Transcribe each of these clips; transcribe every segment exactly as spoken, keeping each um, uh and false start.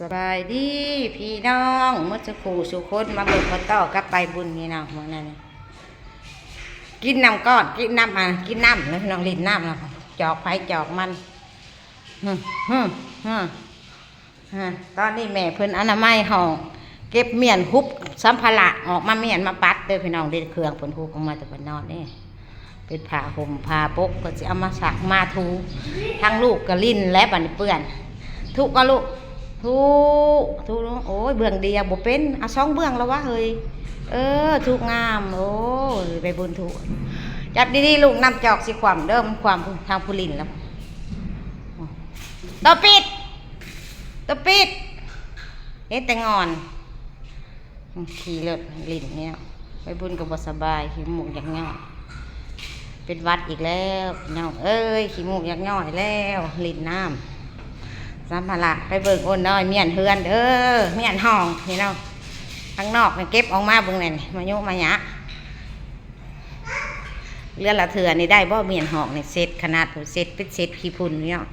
สบายดีพี่น้องหมดสู่ผู้สู่คน มาเบิ่งพ่อต่อกับใบบุญนี่เนาะมื้อนั้นนี่ กินน้ำก่อน กินน้ำ อ่ะ กินน้ำนะพี่น้อง ลิ้นน้ำแล้ว จอกไผจอกมัน ฮึ่ม ฮึ่ม ฮึ่ม ฮะ ตอนนี้แม่เพิ่นอนามัยห้อง เก็บเมี้ยน หุบสัมภาระออกมา เมี้ยนมาปัดเด้อพี่น้อง เด้ เครื่องเพิ่นหุบออกมาแต่เพิ่นนอนนี่ เป็นผ้าห่มผ้าปก ก็สิเอามาซักมาถู ทั้งลูกก็ลิ้นและบัดนี้เปื้อน ถูก่อนลูก ถู ถู โอ้ย เบื้องเดียวบ่เป็น เอาสองเบื้องแล้ววะเฮ้ย เออ ถูงาม โอ้ย ใบบุญถู จับดีๆลูก น้ำจอกสิคว่ำเด้อ มันคว่ำทางผู้ลิ้นแล้ว ต่อปิด ต่อปิด เห็นแต่งอน ขี่รถลิ้นเนี่ย ใบบุญก็บ่สบาย ขี้มูกอยากย้อย เป็นหวัดอีกแล้ว น้องเอ้ย ขี้มูกอยากย้อยแล้ว ลิ้นน้ำ สัมภาระ ไปเบิ่งโอนน้อย เมี้ยนเฮือนเด้อ เมี้ยนห้องพี่น้อง ข้างนอกนี่เก็บออกมาเบิ่งแหน่นี่ มายุมาหยะ เรือนละเทื่อนี่ได้บ่ เมี้ยนห้องนี่ เช็ดขนาด เช็ดเป็นเช็ดขี้ฝุ่นเนาะ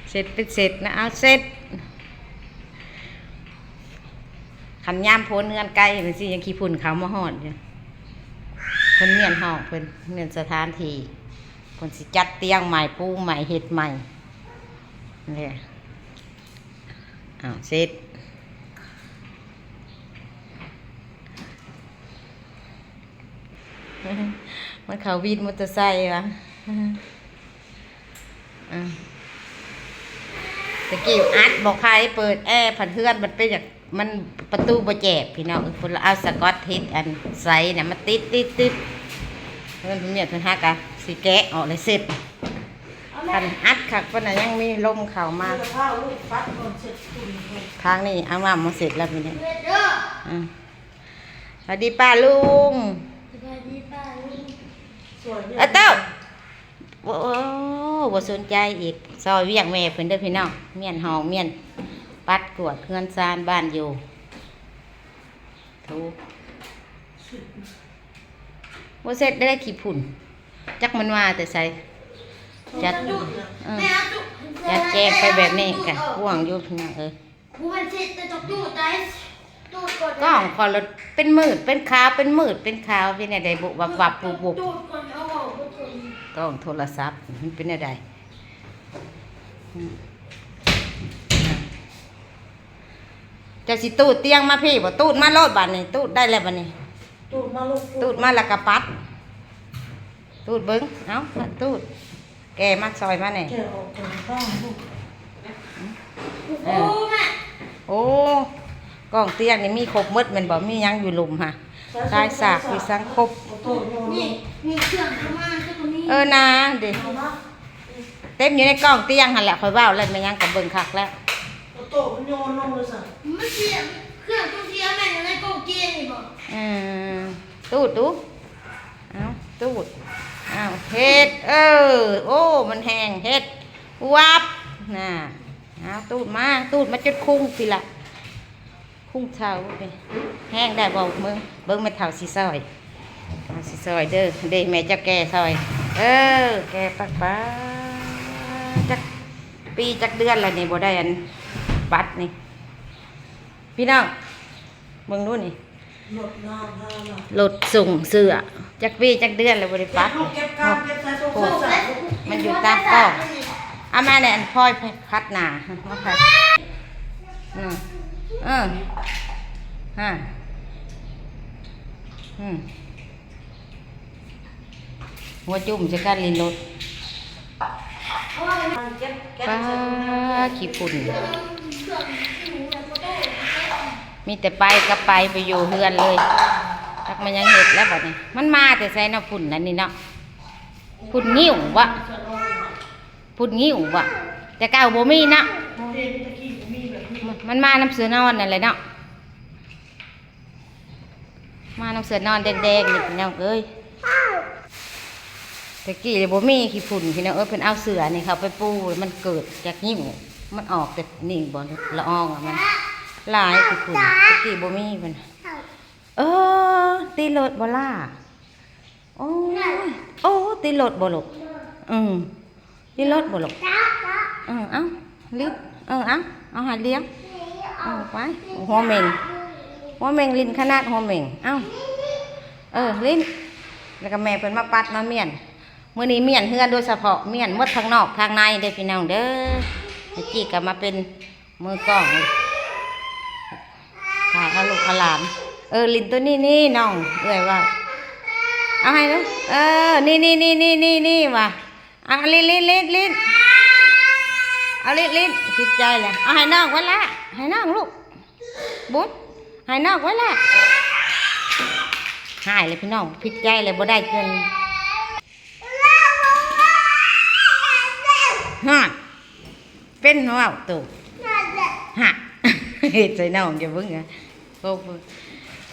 เช็ดเป็นเช็ดนะ เอาเช็ด คันยามพ้นเฮือนไกลมันสิยังขี้ฝุ่นเข้ามาฮอดอยู่ เพิ่นเมี้ยนห้อง เพิ่นเมี้ยนสถานที่ เพิ่นสิจัดเตียงใหม่ ปูใหม่ เฮ็ดใหม่ นี่ อ้าว เช็ด มันเข้าวินมอเตอร์ไซค์วะ อ่ะ ตะกี้อัดบ่ใครเปิดแอร์ ผัดเฮือนมันเป็นอย่าง มันประตูบ่แจบพี่น้อง เพิ่นละเอาสกอตเทปอันใสน่ะมาติด ติด ติด เพิ่นเมียเพิ่นฮักอะ สิแกะออกเลยเสร็จ คันอัดคักปานนั้นยังมีลมเข้ามา เดี๋ยวข้าวลูกฟัดก่อนเสร็จคุณเลย ทางนี้เอามา มาเสร็จแล้วพี่น้อง เด้อ อ่ะ สวัสดีป้าลุง สวัสดีป้าลุง สวยเนี่ย เอ้ยเต้า โอ้ บ่สนใจอีก ซอยเวียกแม่เพิ่นเด้อพี่น้อง เมี้ยนห้อง เมี้ยนปัดกวาดเฮือนซานบ้านอยู่ ถู บ่เสร็จได้ขี้ฝุ่น จักมันมาแต่ไส จัด เออ จัดแจงไปแบบนี้กะกว้างอยู่พี่น้องเอ้ย บ่แม่นเช็ดแต่ต้องดูดได้ ดูดก่อน กล้องข้อยละเป็นมืดเป็นขาว เป็นมืดเป็นขาว เป็นอะไรบุบวับวับบุบบุบ ดูดก่อนเอาออก ดูดก่อน กล้องโทรศัพท์มันเป็นอะไร อืม เจ้าสิตูดเตียงมาพี้บ่ ตูดมาโลดบัดนี้ ตูดได้แล้วบัดนี้ ตูดมาลูก ตูดมาแล้วก็ปัด ตูดเบิ่ง เอ้า ตูด แกะมาซอยมาแหน่ แกะออกก่อนต้องลูก เออ โอ้ กล้องเตียงนี่มีครบหมดแม่นบ่ มีหยังอยู่หลุมฮะ สายสาก มีสังครบ โอ้โตโยน นี่ นี่เครื่องทำงานก็ตรงนี้ เออ นางดิ เอามา เต็มอยู่ในกล้องเตียงหั่นแหละ ข้อยเว้าแล้วแม่นหยังก็เบิ่งคักแล้ว โอ้โตมันโยนลงเลยซะ มันเสีย เครื่องต้องเสียแม่นอยู่ในกล้องเตียงนี่บ่ อืม ตูดดู เอาตูด เอาเฮ็ด เออ โอ้ มันแห้ง เฮ็ด วับ น่ะ เอาตูดมา ตูดมาจนคุงพี้ละ คุงเท้าพี้ แห้งได้บ่ เบิ่ง เบิ่งแม่เฒ่าสิซอย เฒ่าสิซอยเด้อ เด้แม่เจ้าแก่ซอย เออ แก่ปักปา จักปีจักเดือนแล้วนี่ บ่ได้อันปัดนี่ พี่น้อง เบิ่งดูนี่ รถงามงามอะ รถส่งเสื้อ จักปีจักเดือนแล้วบ่ได้ปัด เก็บลูกเก็บกามเก็บใส่โซ่ โอ้ ใส่ใส่ มันอยู่ตามกล้อง เอามาแหน่ อันพลอยขัดหน้า มาขัด อืม เออ ฮะ อืม หัวจุ่มใส่กันลิ้นรถ เก็บเก็บ ป้า ใส่ถุง ขี้ฝุ่น มีแต่ไปกับไป ไปอยู่เฮือนเลย จักมันยังเห็ดแล้วบัดนี้ มันมาแต่ไสเนาะ ฝุ่นอันนี้เนาะ ฝุ่นงิ้ววะ ฝุ่นงิ้ววะ แต่เก่าบ่มีเนาะ บ่เห็นตะกี้บ่มีแบบนี้ มัน มันมานำเสื้อนอนนั่นแหละเนาะ มานำเสื้อนอนแดงๆ นี่พี่น้องเอ้ย ตะกี้บ่มีขี้ฝุ่นพี่น้องเอ้ย เพิ่นเอาเสื้อนี่เข้าไปปู มันเกิดจากงิ้ว มันออกแต่นี่บ่ ละอองอะมัน หลายขี้ฝุ่น ตะกี้บ่มีเพิ่น เออ ติดรถบ่ล่ะ โอ้ย โอ้ ติดรถบ่ลูก อืม ติดรถบ่ลูก เออ เอ้า ลิ้น เออ เอ้า เอาหาเลี้ยง เออ ไป หัวเหม่ง หัวเหม่ง ลิ้นขนาดหัวเหม่ง เอ้า เออ ลิ้น แล้วก็แม่เพิ่นมาปัดมาเมี้ยน มื้อนี้เมี้ยนเฮือนโดยเฉพาะ เมี้ยนหมดทางนอกทางในเด้อพี่น้องเด้อ แม่จี้ก็มาเป็นมือกลอง ถ่ายเอาลูกเอาหลาน เออ ลิ้นตัวนี้นี่น้อง เอื้อยว่า เอาให้ลูก เออ นี่นี่นี่นี่นี่นี่ว่ะ อ่ะ ลิ้น ลิ้น ลิ้น ลิ้น เอา ลิ้น ลิ้น ผิดใจเลย เอาให้น้องไว้ละ ให้น้องลูก บุญ ให้น้องไว้ละ หายเลยพี่น้อง ผิดใจเลย บ่ได้เงิน ฮะ เป็นเว้าโต ฮะ เฮ็ดใส่น้องอย่าเบิ่งอะ โอ้โห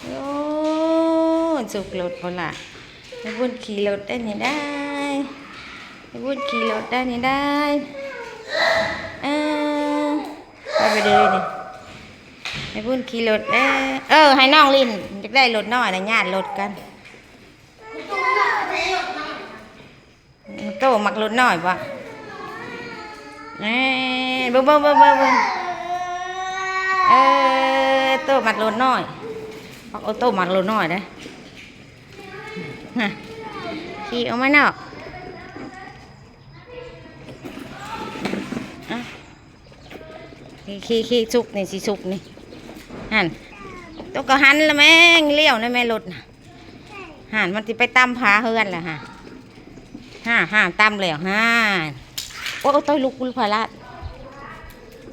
โอ้ สุกรถพอละ ให้บุญขี่รถได้นี่ได้ ให้บุญขี่รถได้นี่ได้ เออ ไปไปเลยนี่ ให้บุญขี่รถได้ เออ ให้น้องลินอยากได้รถน้อยนะ ญาติรถกัน โตมักรถน้อยบ่ เอ้ย เบิ่ง เบิ่ง เบิ่ง เบิ่ง เบิ่ง เออ โตมักรถน้อย มัก โอ้ โตมักรถน้อยเด้ ฮะ ขี่ออกมานอก อ่ะ ขี่ ขี่ ขี่ สุกนี่ สิสุกนี่ หั่น โตก็หันละแม่ง เลี้ยวนะแม่รถน่ะ หั่น มันสิไปตำผาเฮือนล่ะฮะ ฮ่า ฮ่า ตำแล้ว ฮ่า โอ้ย โอ้ย ตาย ลูก ลูก พาราด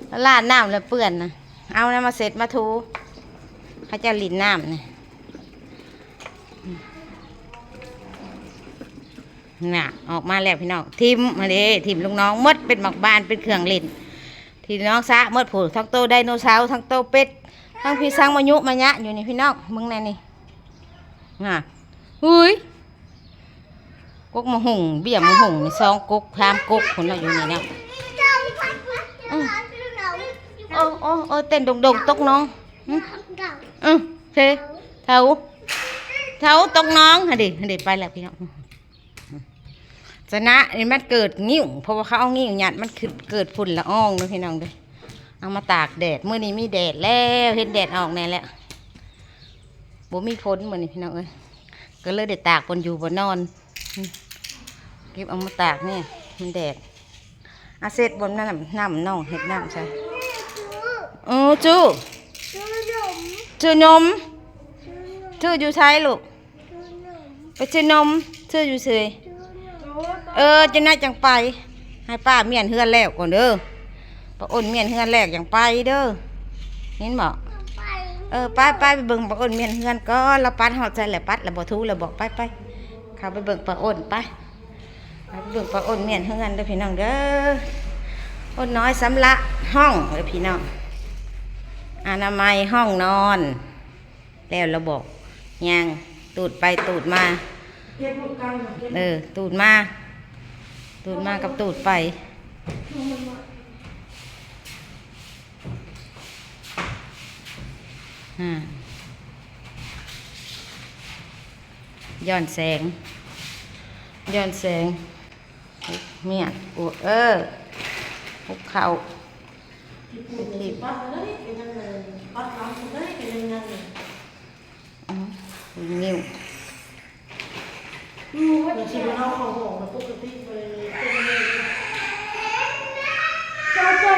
พาราดน้ำแล้วเปื้อนนะ เอาน้ำมาเช็ดมาถู เขาเจ้าลินน้ำนี่ น่ะ ออกมาแล้วพี่น้อง ถิ่มมาเด้ ถิ่มลูกน้อง หมดเป็นหมากบาน เป็นเครื่องเล่น ที่น้องสะ หมดผู้ ทั้งโตไดโนเสาร์ ทั้งโตเป็ด ทั้งพี่สังมายุมายะอยู่นี่พี่น้อง มึงแน่นี่ น่ะ อุ้ย กกมะฮุ่ง เบี้ยมะฮุ่งนี่ สองกก สามกก คนละอยู่นี่แล้ว อืม โอ้ โอ้ โอ้ เต้นโด่งๆ ตกน้อง อืม อืม เท เถา เถา ตกน้อง หั่นเด้ หั่นเด้ ไปแล้วพี่น้อง ชนะนี่มันเกิดงิ้ว เพราะว่าเขาเอางิ้วยัด มันคือเกิดฝุ่นละอองเด้อพี่น้องเด้อ เอามาตากแดด มื้อนี้มีแดดแล้ว เห็นแดดออกแน่แล้ว บ่มีฝนมื้อนี้พี่น้องเอ้ย ก็เลยได้ตากบนอยู่บนนอน อืม เก็บเอามาตากนี่ มันแดด อาเซ็ดบนน้ำ น้ำน้องเห็ดน้ำใส่ เออ จู้ จู้นม จู้อยู่ใช้ลูก ไปซื้อนม ซื้ออยู่เฉย เออ จะน่าจังไป ให้ป้าเมียนเฮือนแล้วก่อนเด้อ ป้าอ้นเมียนเฮือนแล้วจังไปเด้อ เห็นบ่ เออ ไป ไป ไปเบิ่งป้าอ้นเมียนเฮือนก่อน แล้วปัดฮอดใส่แล้ว ปัดแล้วบ่ถูแล้วบ่ ไป ไป เข้าไปเบิ่งป้าอ้นไป ไปเบิ่งป้าอ้นเมียนเฮือนเด้อพี่น้องเด้อ อ้นน้อยสำระห้องเด้อพี่น้อง อนามัยห้องนอน แล้วเราบอก ยัง ตูดไปตูดมา เก็บลูกกันเก็บ เออ ตูดมา ตูดมากับตูดไป อ่า ย้อนแสง ย้อนแสง เมียน โอ้ เออ หุบเข่า ปัดเลยเป็นยังไง ปัดหลังเลยเป็นยังไง อืม นิ้ว อยู่ว่าจะชิมเอาเขาบอกนะปกติไปเป็นยังไง เจ้าเจ้า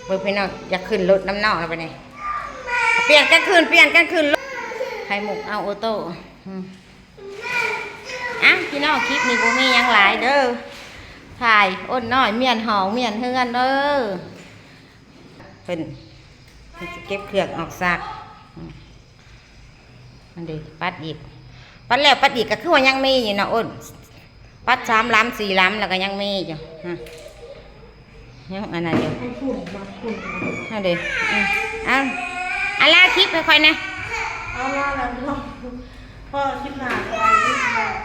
เบิ่งพี่น้อง อยากขึ้นรถน้ำนอกแล้วไปนี่ เปลี่ยนกันขึ้น เปลี่ยนกันขึ้นรถ ไข่มุกเอาโอโต้ อืม อ่ะ พี่น้อง คลิปนี้บ่มีหยังหลายเด้อ ถ่ายอ้นน้อยเมียนห้องเมียนเฮือนเด้อ เพิ่น เพิ่นสิเก็บเครื่องออกซาก อืม มันเด้ ปัดอีก ปัดแล้วปัดอีกก็คือว่ายังมีอยู่เนาะอ้น ปัดสามลำสี่ลำแล้วก็ยังมีอยู่ ฮะ ยังอันนั้นอยู่ มันขุ่นมาขุ่นมา นั่นเด้ อืม อ่ะ อ่ะ ลาคลิปให้ค่อยนะ เอาล่ะแล้วพี่น้อง พอคลิปหน้าไป